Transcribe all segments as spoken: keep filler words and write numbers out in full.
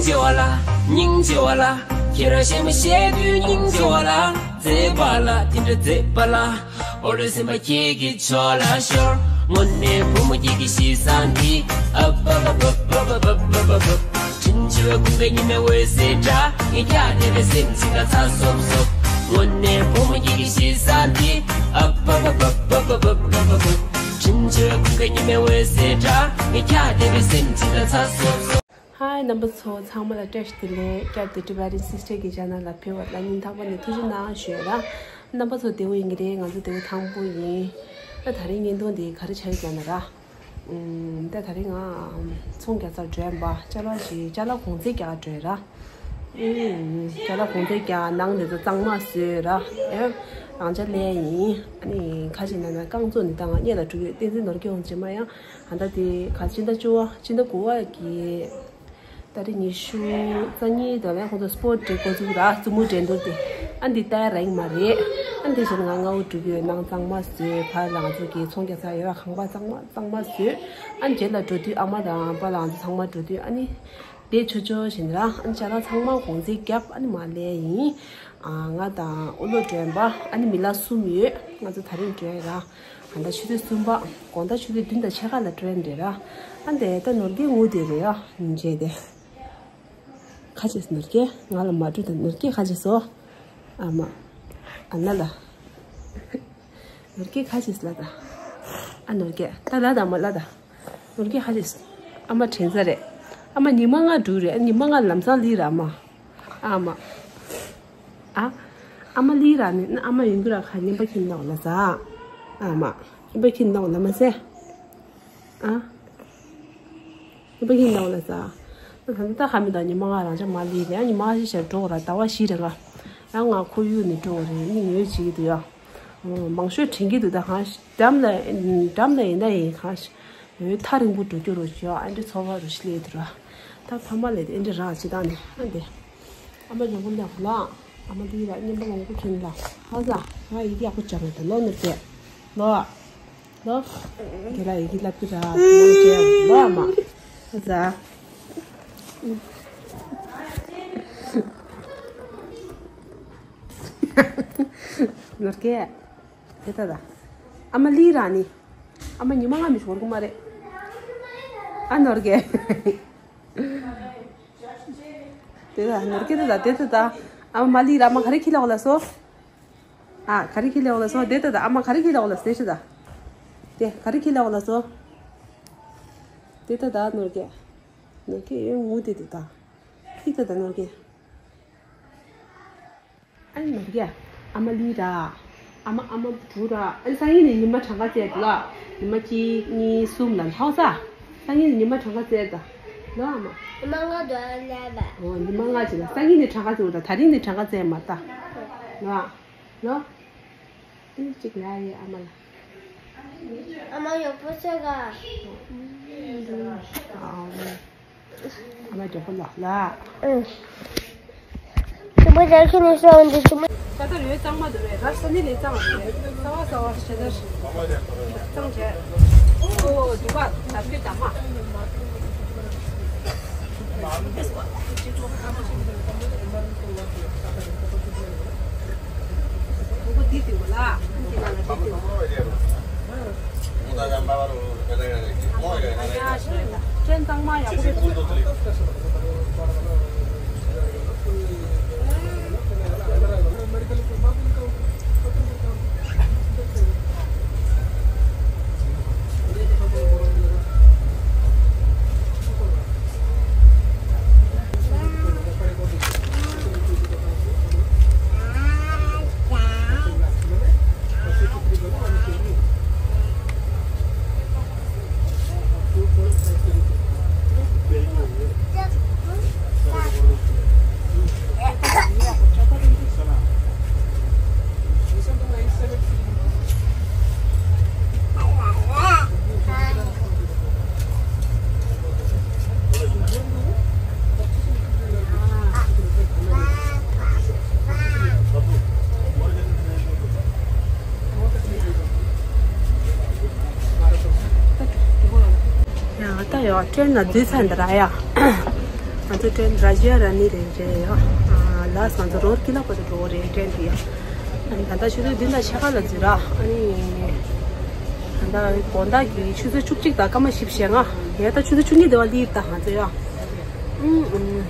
ཆེ་བ་ལ། སྙིང་རྗེ་བ་ལ། ཁྱེད་རང་གཞས་མ་བཤད་དུས་སྙིང་རྗེ་བ་ལ། མཛེས་པ་ལ་དེ་འདྲ་མཛེས་པ་ལ། ཨོ་རེ་སེམས་པ་ཁྱེད་ཀྱི་ཕྱོགས་ལ་ཤོར། དངོས་གནས་བུ་མོ་ཁྱེད་ཀྱི་གཤིས་བཟང་འདི། ཨབ་ཨབ་ཨབ། དྲིན་ཆེ་བའི་ཀུན་དགའ་ཉི་མའི་འོད་ཟེར་འདྲ། ངས་ཀྱང་དེ་བས་སེམས་ཅིག་ལ་ཚ་སོབ་སོབ། དངོས་གནས་བུ་མོ་ཁྱེད་ཀྱི་གཤིས་བཟང་འདི། ཨབ་ཨབ་ཨབ། དྲིན་ཆེ་བའི་ཀུན་དགའ་ཉི་མའི་འོད་ཟེར་འདྲ། ངས་ཀྱང་དེ་བས་སེམས་ཅིག་ལ་ཚ་སོབ་སོབ། ཧའི་རྣམ་པ་ཚོ་ཚང་མ་ལ་བཀྲ་ཤིས་བདེ་ལེགས། སྐྱབས་དེ་Tibetan Sister གི་channel ལ་ཕེབས་པ་ལ་སྙིང་ཐག་པ་ནས་ཐུགས་རྗེ་གནང་ཞུ་ཡ་ར། རྣམ་པ་ཚོ་བདེ་པོ་ཡིན་གྱི་རེད། ང་ཚོ་བདེ་པོ་ཐང་པོ་ཡིན། ད་ད་རིང་བརྙན་ཐུང་འདི་ག་རེ་ཆགས་ཀྱི་ཡོད་ན་ར། ཨུམ། ད་ད་རིང་ང་ཚོང་རྒྱག་སར་འགྲོ་ཡིན་པ། ཅ་ལག་ཞིག་ཅ་ལག་གོང་ཚད་རྒྱག་འགྲོ་ཡ་ར། ཨུམ། ཅ་ལག་གོང་ཚད་རྒྱག་ནང་དེ་ཚོ་གཙང་མ་བཟོས་ར། ཨེ། རང་ཅག་ལས་ཡིན། ཨ་ནི་ཁ་ཅིག་ན་ན་རྐང་བཙུགས་ནས་ད་ང་གཉེར་ལ་འགྲོ་གི་ཡོད། བསྟན་འཛིན་ནོར་སྐྱོང་རྗེས་མ་ཡང་ཨ་ད་དེ་ག་སྤྱི་ཟླ་བཅུ་པ་སྤྱི་ཟླ་དགུ་པ་གི་ཏ་རིག་ཉི་ཤུ་རྩ་གཉིས་དང་ལས་ཁོང་ཚོ་སྤོར་འགྲན་འགོ་འཛུགས་ར། རྩེད་མོ་འགྲན་བསྡུར་དེ་ཨ་འདི་ལྟ་ཡ་ར་ཡིན་མ་རེད། ཨ་འདི་བཞིན་ང་ལྔ་པོ་འགྲོ་གི་ཡོད། ནང་གཙང་མ་བཟོས། ཕར་ལ་ང་ཚོ་གི་ཚོང་རྒྱག་ས་ཡོད་ར། ཁང་པ་གཙང་མ་གཙང་མ་བཟོས། ཨ་རྗེས་ལ་འགྲོ་དུས་ཨ་མ་དང་པཱ་ལགས་ཚོ་ཚང་མ་འགྲོ་དུས་ཨ་ནི་བསྡད་ཆོག་ཆོག་བཞིན་ར། ཨ་ཅ་ལག་ཚང་མ་གོང་ཚད་བརྒྱབ། ཨ་ནི་མ་ལས་ཡིན། ཨ་ང་དང་ཨོ་ལོ་སྒྲོན་པ། ཨ་ནི་མི་ལ་གསུམ་ཡོད། ང་ཚོ་ད་རིང་འགྲོ་ཡ་ར། ཨ་ད་ཆུ་ཚོད་གསུམ་པ། དགོང་དག་ཆུ་ཚོད་བདུན་དང་ཕྱེད་ཀ་ལ་འགྲོ་ཡ་འདྲ་ར། ཨ་འདས་ད་ནོར་གྱི་ངུ་དེ་རེད་ཡ། མཇལ་དེ། ཁ་ཅེས་ནོར་གྱི་ང་ལ་མ་འགྲོ་ད། ནོར་གྱི་ཁ་ཅེས་སོ། ཨ་མ། ཨ་ན་ལ། ནོར་གྱི་ཁ་ཅེས་ལ་ད། ཨ་ནོར་གྱི་ད་ལ་ད་མ་ལ་ད། ནོར་གྱི་ཁ་ཅེས། ཨ་མ་དྲན་ས་རེད། ཨ་མ་ཉི་མ་ལྔ་འགྲོ་རེད། ཉི་མ་ལྔ་ལམ་སང་ལི་ར་མ། ཨ་མ། ཨ། ཨ་མ་ལི་ར་ནི་ཨ་མ་ཡོང་གི་ར། ཁ་ཉིན་པ་ཁྱིམ་ནང་ལ་ཟ། ཨ་མ། ཉིན་པ་ཁྱིམ་ནང་ལ་མ་ཟེ། ཨ། ཉིན་པ་ཁྱིམ་ནང་ལ་ཟ། ད་ད་ཁ་མི་ད་ཉི་མ་ལྔ་རང་ཅག་མ་ལི་རེད། ཉི་མ་ཤི་ཤར་འགྲོ་ར། ཟླ་བ་བཞི་རེད་ག་ཡང་ང་ཁོར་ཡུག་ནས་འགྲོ་རེད། ནི་ངོས་བྱེད་ཀྱི་འདུག་ཡ། མང་ཤོས་དྲན་གྱི་འདུག་ད་གང་འགྲམ་ལ་འགྲམ་ལ་ཡིན་ན་ཡིན་གང་། ཡོད་ཐག་རིང་པོ་འགྲོ་རྒྱུ་རོ་ཞོ། ཨ་འདྲི་ཚོར་བ་རོ་ཞིག་སླེབས་དུ་ར། ད་ཕ་མ་ལས་དེ་འདྲི་རག་ཅི་དང་ནི་ཨ་འདི། ཨ་མ་ལྗང་ཁུ་ལ་ལ། ཨ་མ་འདི་ལ་སྙན་པ་མང་པོ་ཁྱེར་ལ། ཧ་ཟ། ང་ཡི་གེ་ཡག་པོ་སྦྱང་ཡོད་ད་ལོ་ནི་བྱས། ལོ། ལོ། དེ་ལ་ཡི་གེ་བསླབ་ཀྱི་ར། ཁྱེད་རང་བྱས་ལོ་ཨ་མ། ཧ་ཟ། ནོར་སྐལ། དེ་ལྟ་ད། ཨ་མ་ལི་ར་ནི། ཨ་མ་ཉི་མ་ལྔ་མི་ཤོར་གི་མ་རེད། ཨ་ནོར་སྐལ། དེ་ལྟ་ནོར་སྐལ་དེ་ལྟ་དེ་ལྟ་ད། ཨ་མ་ལི་ར་མ་ག་རེ་ཁྱི་ལ་འོ་ལ་སོ། ཨ་ག་རེ་ཁྱི་ལ་འོ་ལ་སོ། དེ་ལྟ་ད་ཨ་མ་ག་རེ་ཁྱི་ལ་འོ་ལ་སོ་དེ་ཤི་ད། དེ་ག་རེ་ཁྱི་ལ་འོ་ལ་སོ། དེ་ལྟ་ད་ནོར་སྐལ། ནོར་སྐལ་ཡོད་ངུ་དེ་དེ་ད། ཁྱི་ལྟ་ད་ནོར་སྐལ། ཨ་ནི་མ་རྒྱ། ཨ་མ་ལི་ར། ཨ་མ་ཨ་མ་བུ་ར། ཨ་ནི་སང་ཉིན་ནས་ཉི་མ་གྲངས་ཀ་བཙལ་འདུག་ལ། ཉི་མ་གཅིག་གཉིས་གསུམ་ལ་ལྷག་ས། སང་ཉིན་ནས་ཉི་མ་གྲངས་ཀ་བཙལ་ད། ལོ་ཨ་མ། ཉི་མ་ལྔ་འདོད་ལས་པ། འོ་ཉི་མ་ལྔ་ཅིག་ལ་སང་ཉིན་ནས་གྲངས་ཀ་བཙལ་ད། ད་རིང་ནས་གྲངས་ཀ་བཙལ་མ་ད། ལོ་ཨ། ལོ། ཨ་ནི་གཅིག་ལ་ཡི་ཨ་མ་ལ། ཨ་མ་མགྱོགས་པོ་ཆག་ག་ཨ་མ་མགྱོགས་པོ་ལོག་ལ། ཨུ། ཅི་མ་རེད་ཁྱོད་ནི་སོང་འདི་ཅི་མ། ད་ལྟ་རེད་གཙང་མ་འདུག་རེད་ར། ས་ནི་ལས་གཙང་བ་རེད། གཙང་བ་གཙང་བ་ཞེ་དྲག་གཙང་བྱས། ཨོ་འདུག་ག་ད་ཁྱོད་ད་མ། ཡ་ད་ཡོ་ཀྲེན་ན་འཛུལ་ཚར་འདི་ར་ཡ། ང་ཚོ་ཏྲེན་རཱ་ཇཱ་ར་ནི་རེད་རེད་ཡ། ལགས་ང་ཚོ་རོར་ཀི་ལ་བར་དུ་འགྲོ་གི་རེད་ཏྲེན་དེ་ཡ། ཨ་ནི་ད་ལྟ་ཆུ་ཚོད་བདུན་དང་ཕྱེད་ཀ་ལ་འཛུལ་ར། ཨ་ནི་ད་ལྟ་དགོང་དག་གི་ཆུ་ཚོད་བཅུ་གཅིག་དང་སྐར་མ་བཞི་བཅུ་ཞེ་ལྔ། ཡ་ད་ཆུ་ཚོད་བཅུ་གཉིས་དེ་བ་སླེབས་ད་ང་ཚོ་ཡ། ཨུམ་ཨུམ།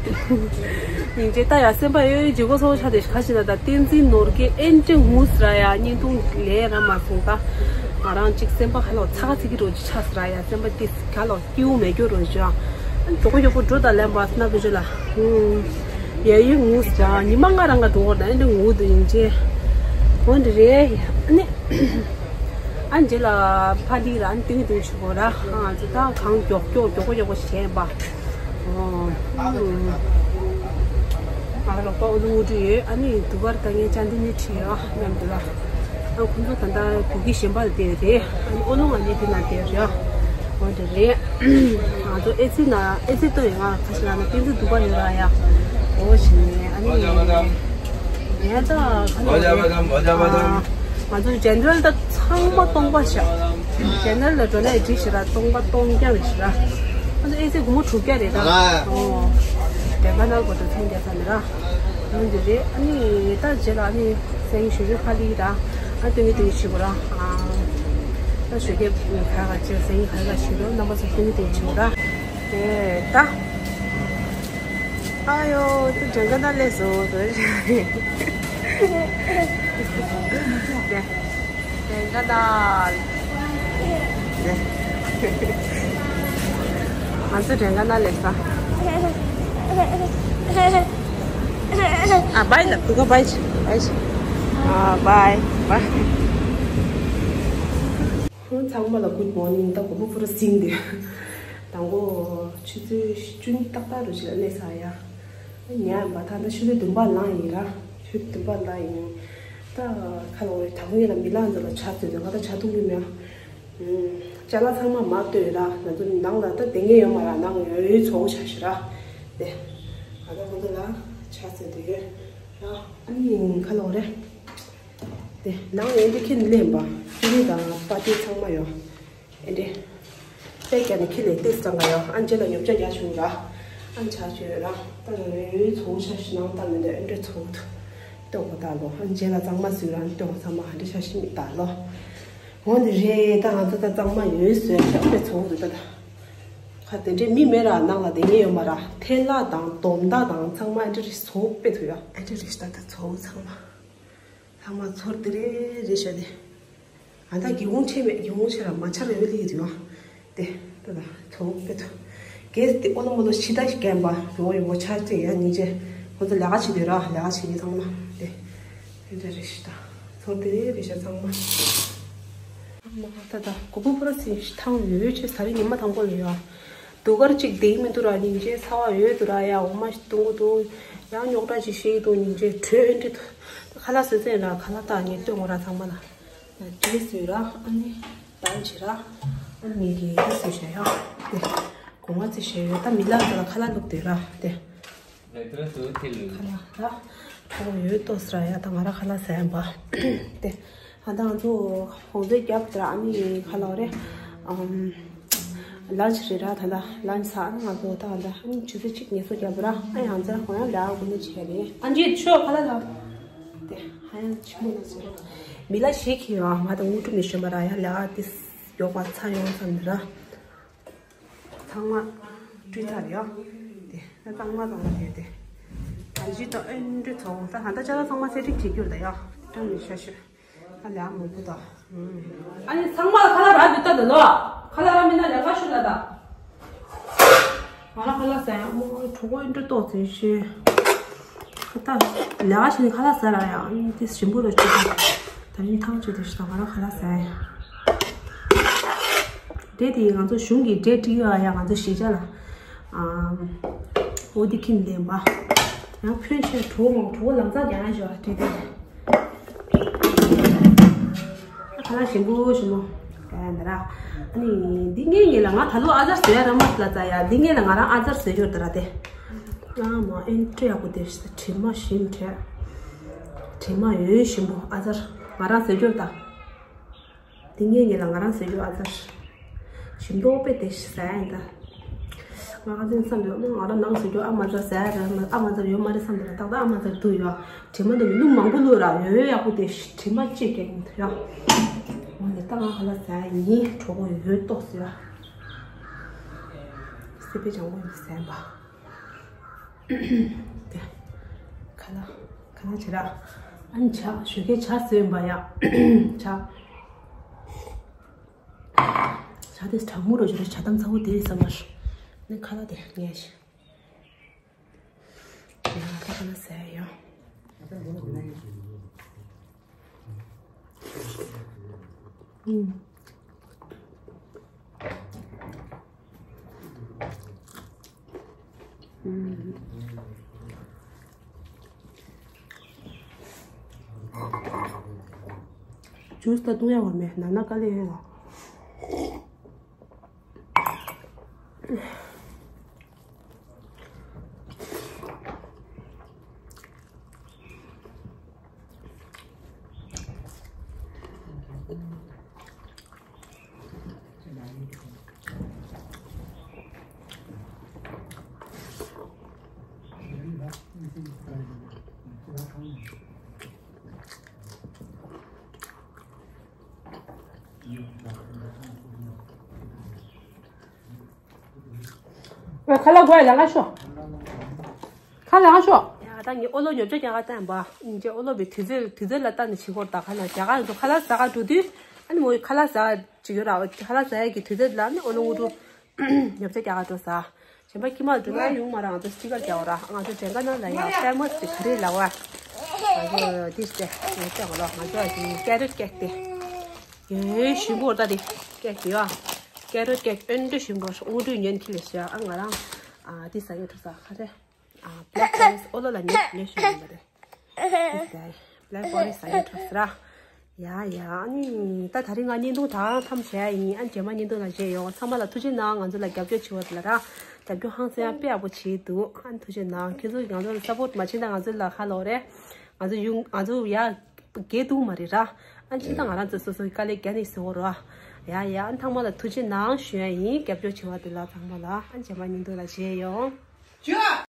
སྙིང་རྗེ་ད་ཡ་སེམས་པ་ཡོད་ཡོད་ལྗིད་ཁོག་ཚོ་ཆ་དེ་ཁ་ཤི་ན་ད་བསྟན་འཛིན་ནོར་རྒྱས་ཨེ་འདྲ་ངུས་ར་ཡ། བརྙན་ཐུང་ལས་ར་མ་སོང་ད། ང་རང་གཅིག་སེམས་པ་ཁ་ལོ་ཚ་ཁ་ཚིག་གི་རོ་ཅི་ཆགས་ར་ཡ། སེམས་པ་ཏིས་ཁ་ལོ་སྐྱིའུ་མེ་སྐྱོ་རོ་ཅི་ཡ། མགྱོགས་པོ་མགྱོགས་པོ་འགྲོ་ད་ལན་པ་སྣ་བུ་ཅོ་ལ། ཡ་ཡི་ངུས་ར་ཉི་མ་ལྔ་རང་ག་འགྲོ་བར་ད་ཨེ་འདྲ་ངུ་དུ་ཡིན་ཅེ། འོ་འདི་རེད་ཨ་ནི། ཨ་འཇེ་ལ་ཕ་ལི་ར་ཨ་ནི་ཏིང་ཏིང་ཆུ་གོ་ར། ང་ཚོ་ད་གང་མགྱོགས་མགྱོགས་མགྱོགས་པོ་མགྱོགས་པོ་བྱས་པ། ཨོ། ང་རོགས་པ་ཨུ་ལུ་ཨུ་ཏུ་ཡོད། ཨ་ནི་དུ་བར་ད་ངས་ཅན་དི་ནི་ཁྲིད་ཡོད་མཉམ་དུ་ལ། ཨ་ཁོང་ཚོ་ད་ལྟ་བོད་ཀྱི་གཞན་པ་ལ་བསྡད་རེད། ཨ་ནི་ཨུ་ལུ་ང་གཉིས་དེ་ན་བསྡད་རེད། འོ་འདི་རེད། ང་ཚོ་ཨེ་ཙི་ན་ཨེ་ཙི་ཏོ་ཡི་ང་ཁ་ཤི་ལ་ན་ཏིང་ཏིང་དུ་བ་ཡོད་ར་ཡ། འོ་ཞིག་ནས་ཨ་ནི། ངས་ད་ཁ་ལ་ང་ཚོ་ཇེ་ནེ་རལ་ད་ཚང་མ་སྟོང་པ་ཤག་ཇེ་ནེ་རལ་ལ་འགྲོ་ནས་འགྲིག་ཤག་ར་སྟོང་པ་སྟོང་རྐྱང་རེད་ཤག་ར། ཨ་ནི་ཨེ་ཙི་སྒོར་མོ་དྲུག་བརྒྱ་རེད་ད། ཨོ། དེ་ག་ན་གོ་ད་ཚོང་རྒྱག་ས་མེད་ར། ཡོང་རྒྱུ་རེད། ཨ་ནི་ད་རྗེས་ལ་ཨ་ནི་སེང་ཞུ་རྒྱུ་ཁ་ལི་ར། ཨ་སྟོན་གི་སྟོན་གི་བྱེད་དགོས་ར། ཨ་ད་ཞུ་རྒྱུ་ག་ག་ཅེ་སེང་ག་ག་བྱེད་རོགས། རྣམ་པ་ཚོ་སྟོན་གི་སྟོན་གི་བྱེད་དགོས་ར། དེ་ད། ཨ་ཡོ་དེ་དྲན་ག་ན་ལས་སོ་དེ། དྲན་ག་ན། ང་ཚོ་དྲན་ག་ན་ལས་ས། ཨ་བའི་ལ་ཁུ་ག་བའི་བའི། ཨ་བའི་བའི། ཚང་མ་ལ་གུད་མོར་ནིང་། ད་གོ་པོ་ཕུ་ར་སིང་དེ། དང་པོ་ཆུ་ཚོད་བཅུ་གཉིས་ཏག་ཏག་རུ་ཞིག་ལ་གནས་ས་ཡ། ཉལ་བ་ད་ད་ཆུ་ཚོད་བདུན་པ་ལངས་ཡིན་ར། ཆུ་ཚོད་བདུན་པ་ལངས་ཡིན། ད་ཁ་ལོ་རེ་དང་པོ་ཡིན་ལ་མི་ལ་འཛོལ་ལ་ཆ་ཚོད་དུ་ང་ད་ཆ་འཐུང་གི་མེད། ཅ་ལག་ཚང་མ་མར་བཏོན་ར། ང་ཚོ་ནང་ལ་ད་བསྡད་མཁན་ཡོད་མ་ར། ནང་ཡོད་ཡོད་ཚོགས་ཆ་ཞིག་ར། དེ་ང་ད་ཁོང་ཚོ་ལ་ཆ་ཚོད་དུ་ཡོད་ར། ཨ་ནི་ཁ་ལོ་རེ། དེ་ནང་ཡོད་འདི་ཁྱེད་ལེན་པ་ཁྱེད་དང་པ་ཏི་ཚང་མ་ཡོད། ཨེ་འདྲེ། དཔེ་རྒྱ་ནི་ཁྱི་ལས་ཏེ་སང་ག་ཡོ། ཨན་ཅེ་ལ་ཉོབ་ཆ་རྒྱ་བྱུང་ར། ཨན་ཆ་ཆོས་ར། ད་རེ་རེ་ཚོ་ཤ་ཤི་ནང་ལྟ་མི་འདོད་ཨེ་འདྲེ་ཚོ་ཐུ། ལྟོ་གོ་ད་ལོ། ཨན་ཅེ་ལ་གཙང་མ་བཟོས་ར་ལྟོ་གོ་ཚང་མ་ཨ་འདྲེ་ཤ་ཤི་མི་ད་ལོ། འོ་འདི་རེད་ད་ང་ཚོ་ད་གཙང་མ་ཡོད་བཟོས་ཤ་དཔེ་ཚོ་ཐུ་ད་ད། ཁ་དེ་འདྲེ་མི་མེད་ར་ནང་ལ་དེ་ཉེ་ཡོད་མ་ར། ཐལ་ལ་དང་དོམ་ད་དང་ཚང་མ་ཨེ་འདྲེ་རེ་ཚོ་དཔེ་ཐུ་ཡོ། ཨེ་འདྲེ་རེ་ཤ་ད་ད་ཚོ་ཚང་མ། ཚང་མ་ཚོར་དེ་རེ་རེ་ཤ་དེ། ཨ་ད་སྒེའུ་ཁུང་ཕྱེ་མེད། སྒེའུ་ཁུང་ཕྱེ་ར་མ་ཆར་ཡོད་ལི་རེད་བ། དེ་ད་ད་ཐོག་པེ་ཐོག་གེས་དེ་ཨོ་ལོ་མོ་ལོ་ཤི་ད་ཞིག་གན་པ་ཡོ་ཡོ་མོ་ཆར་ཅེ་ཡ་ཉིན་ཅེ་ཁོ་ཚོ་ལས་ཀ་བྱེད་དུས་ར་ལས་ཀ་བྱེད་ཉིན་ཚང་མ་དེ་དེ་འདྲ་རེད་ཤི་ད་ཚོར་དེ་རེད་ཤ་ཚང་མ། མ་ད་ད་གོ་བུ་ཕོ་ར་སི་ཐང་ཡོད་ཆེ་ས་རི་ཉི་མ་ཐང་པོ་ལ་ཡོད། དུ་གར་ཅིག་དེ་མི་འདུག་ར་ཉིན་ཅེ་ཚ་བ་ཡོད་དུ་ར་ཡ་འོ་མ་ཞིག་གཏོང་གི་འདུག་ཡང་རྙོག་དྲ་ཅིག་ཤེས་ཀྱི་འདུག་ཉིན་ཅེ་དྲོད་ཨེ་འདྲི་འདུག་ཁ་ལག་སོ་སོ་ཡིན་ན་ཁ་ལག་བཏང་ངས་སྟོན་དགོས་ར་ཚང་མ་ལ། ཅི་ཟོས་ར་ཨ་ནི་དང་བྱེད་ར་ཨ་ནི་གི་ཨ་ཟོས་བྱ་ཡ་དེ་གོང་ང་ཚེ་བྱས་ཡོད་ད་མི་ལ་ཚོ་ལ་ཁ་ལག་བླུགས་དེ་ར་དེ་ཁ་ལག་ར་གྲོགས་ཡོད་ཏོ་ཟེར་ཡ་ད་ང་ར་ཁ་ལག་ཟ་ཡ་འབའ་དེ་ཨ་ད་ང་ཚོ་ཧོང་ཟོས་རྒྱབ་དེ་ར་ཨ་ནི་ཁ་ལག་རེ་ཨམ། ལན་ཆི་རེད་ར་ད་ལྟ་ལན་ཆི་ས་ཨ་ནི་ང་ཚོ་ད་ད་ཨ་ནི་ཆུ་ཚོད་གཅིག་ངལ་གསོ་རྒྱབ་ར་ཨ་ཡང་ཚར་ཁོང་ཡང་ལ་དགོས་ནི་བྱས་རེད་ཨ་འཇིད་ཆོ་ཁ་ལག་ལ་དེ་ཧ་ཡང་ཆི་མོ་ན་ཟེར་མི་ལ་ཞིག་གིས་ཡོང་ང་ད་དངུལ་ཀྲུ་མི་ཤོད་མ་ར་ཡ་ལ་དེ་ཡོག་པ་ཚ་ཡོང་ཙམ་ར་ཚང་མ་བཀྲུས་ཚར་ཡོ་དེ་ད་གཙང་མ་གཙང་མ་དེ་དེ་ད་འཇིད་ད་ཨེ་འདྲི་ཚོ་ད་ད་ལྟ་ཅ་ལག་ཚང་མ་སེ་ཊིང་བྱེད་རྒྱུར་ད་ཡ་ད་མི་ཤ་ཤོད། ཨ་ལས་མང་པོ་དང་། ཨ་ནི་ཚང་མ་ལ་ཁ་ལག་རག་འདུག་ད་ད་ལོ། ཁ་ལག་རག་མིན་ན་ལས་ཀ་ཞུ་ལ་ད། ང་ལ་ཁ་ལག་ཟ་ཡ་མོ་གྲོགས་པོ་ཨེ་འདྲ་ཏོག་ཙེ་ཤེས། ཁ་ད་ལས་ཀ་བྱས་ནས་ཁ་ལག་ཟ་ར་ཡ་ཨ་ནི་དེ་ཞིམ་པོ་ར་ཅིག་ད་ཡིན་ཐང་ཆོད་དེ་ཤི་ད་ང་ལ་ཁ་ལག་ཟ་ཡ། འབྲས་དེ་ང་ཚོ་གཞུང་གི་འབྲས་བཀྲིས་ཡ་ཡ་ང་ཚོ་གཞིས་ཆགས་ལ། ཨོ་དི་ཁིམ་ལེན་པ། ཡང་ཕོན་ཆེ་གྲོགས་མང་གྲོགས་ལམ་སང་རྒྱང་ཡང་ཞོ་བྲིས་ཏེ། ཁ་ལག་ཞིམ་པོ་ཞིམ་པོ། ཡ་འདི་ར། ཨ་ནི་འདི་ངའི་ངེད་ལ་ང་ད་ལོ་ཨ་ཛར་བཟོས་ཡ་ར་མ་ལ་ཙ་ཡ་འདི་ངེད་ལ་ང་རང་ཨ་ཛར་བཟོས་ཡོད་འདི་ར་དེ། ང་མ་ཨེན་ཏྲེ་ཡག་པོ་དེ་ཞིག་དྲི་མ་ཞིམ་དྲི། དྲི་མ་ཡོད་ཞིམ་པོ་ཨ་ཛར་ང་རང་བཟོས་ཡོད་ད། དེ་ངས་ངེད་ལ་ང་རང་ཟེར་རྒྱུ་ཨ་ཙར། ཞིམ་མདོག་དཔེ་དེ་ཟ་ཡིན་ད། ང་ཚོ་བསམ་དུས་ང་རང་ནང་སུ་རྒྱུ་ཨ་མ་ཚ་ཟ་ཡ་ར། ཨ་མ་ཚ་ཡོད་མ་རེད་བསམ་དུས་ཏག་ཏག་ཨ་མ་ཚ་འདུག་ཡ། དྲི་མ་འདུག་མི་ལུག་མང་པོ་ལུག་ར་ཡོད་ཡོད་ཡག་པོ་དེ་དྲི་མ་ཅི་སྐད་ཡིན་ཡ། འོ་ནི་ད་ང་ཁ་ལག་ཟ་ཡ་ཡིན། གྲོགས་པོ་ཡོད་ཏོག་ཟེར་ཡ། སི་པན་ལྗང་གུ་ཡིན་ཟ་ཡ་པ། དེ་ཁ་ལག་ཁ་ལག་བྱེད་ར། ཨ་ནི་ཇ་ཞོགས་ཀའི་ཇ་ཟོས་ཡིན་པ་ཡ། ཇ། ཇ་དེ་གྲང་མོ་རུ་བྱོས་ར། ཇ་དམ་ཚ་བོ་དེ་ཟ་བར། ནི་ཁ་ལག་དེ་ངས་ཤི། ཡ་ཁ་ཁ་ལག་ཟ་ཡ་ཡོང་། ཨུམ། ཨུམ། ཇུས་ད་བཏུང་ཡ་བ་མེད། ན་ན་དཀའ་ལས་ཡོད་ལ། ཁ་ལག་དགོས་ལ་ང་ཤོག་ཁ་ལག་ང་ཤོག་ཡ་ད་ངས་ཨོ་ལོ་ཉོ་ཆ་རྒྱ་གར་བཏང་བ། ངས་ཨོ་ལོ་བའི་དུས་ཚོད་དུས་ཚོད་ལ་བལྟས་ནས་བྱེད་སྐོར་ད་ཁ་ལག་རྒྱ་གར་ཚོ་ཁ་ལག་ཟ་ག་འགྲོ་དུས། ཨ་ནི་མོ་ཁ་ལག་ཟ་ག་བྱེད་ཡོད་ར། ཁ་ལག་ཟ་ཡ་གི་དུས་ཚོད་ལ་ནི་ཨོ་ལོ་ངུ་རུ་ཉོ་ཆ་རྒྱ་གར་འགྲོ་ཟ། གཞན་པ་ཁྱི་མ་འགྲོ་ན་ཡོང་མ་ར། ང་ཚོ་སི་ཊི་ཀར་རྒྱག་ར། ང་ཚོ་དྲན་ག་ན་ལ་ཡ་ཕེ་མ་སི་ཁ་རེ་ལ་བ། ང་ཚོ་དེ་སྟེ་ང་ཚོ་ང་ཚོ་ཀེ་རོ་ཊི་ཀེག་དེ། ཡོད་ཞིམ་པོ་ད་དེ་ཀེག་དེ་ཡ། ཀེ་རོ་ཊི་ཀེག་ཨོན་ཏོ་ཞིམ་པོ་དངོས་གྲུབ་ཉན་ཁི་ལས་ཤ། ཨ་ང་རང་ཨ་དེ་ཟ་ཡོད་ཐུབ་ས་ཁ་རེ། ཨ་བྷེ་ལེག་ཕོ་རེ་སི་ཊི་ཨོ་ལོ་ལ་ཉེ་ཉེ་ཞུ་ཡོད་པ་རེད། དེ་ཟ་བྷེ་ལེག་ཕོ་རེ་སི་ཊི་ཟ་ཡོད་ཐུབ་ས་ར། ཡ་ཡ་ཨ་ནི་ད་ད་རིང་ང་བརྙན་ཐུང་ད་མཚམས་བཞག་ཡིན། ཨ་རྗེས་མ་བརྙན་ཐུང་ལ་མཇལ་ཡོང་། ཚང་མ་ལ་ཐུགས་རྗེ་གནང་། ང་ཚོ་ལ་རྒྱབ་སྐྱོར་བྱེད་པ་དེ་ལ་ར། རྒྱབ་སྐྱོར་ཧང་སང་ཡ་དཔེ་ཡག་པོ་བྱེད་འདུག་ཨ་ཐུགས་རྗེ་གནང་། ཁྱེད་ཚོ་ང་ཚོ་ལ་སབ་པོར་ཊི་མ་བྱེད་ན་ང་ཚོ་ལ་ཁ་ལོག་རེད། ང་ཚོ་ཡུང་ང་ཚོ་ཡ་རྒས་འདུག་མ་རེད་ར། ཨ་ཕྱིན་ད་ང་རང་ཚོ་སོ་སོའི་དཀའ་ལས་རྒྱག་ནས་ཟེར་བ་ར། ཡ་ཡ་ཨ་ཚང་མ་ལ་ཐུགས་རྗེ་གནང་ཞུ་ཡ་ཡིན། རྒྱབ་སྐྱོར་བྱེད་པ་དེ་ལ་ཚང་མ་ལ། ཨ་རྗེས་མ་བརྙན་ཐུང་ལ་མཇལ་ཡོང་།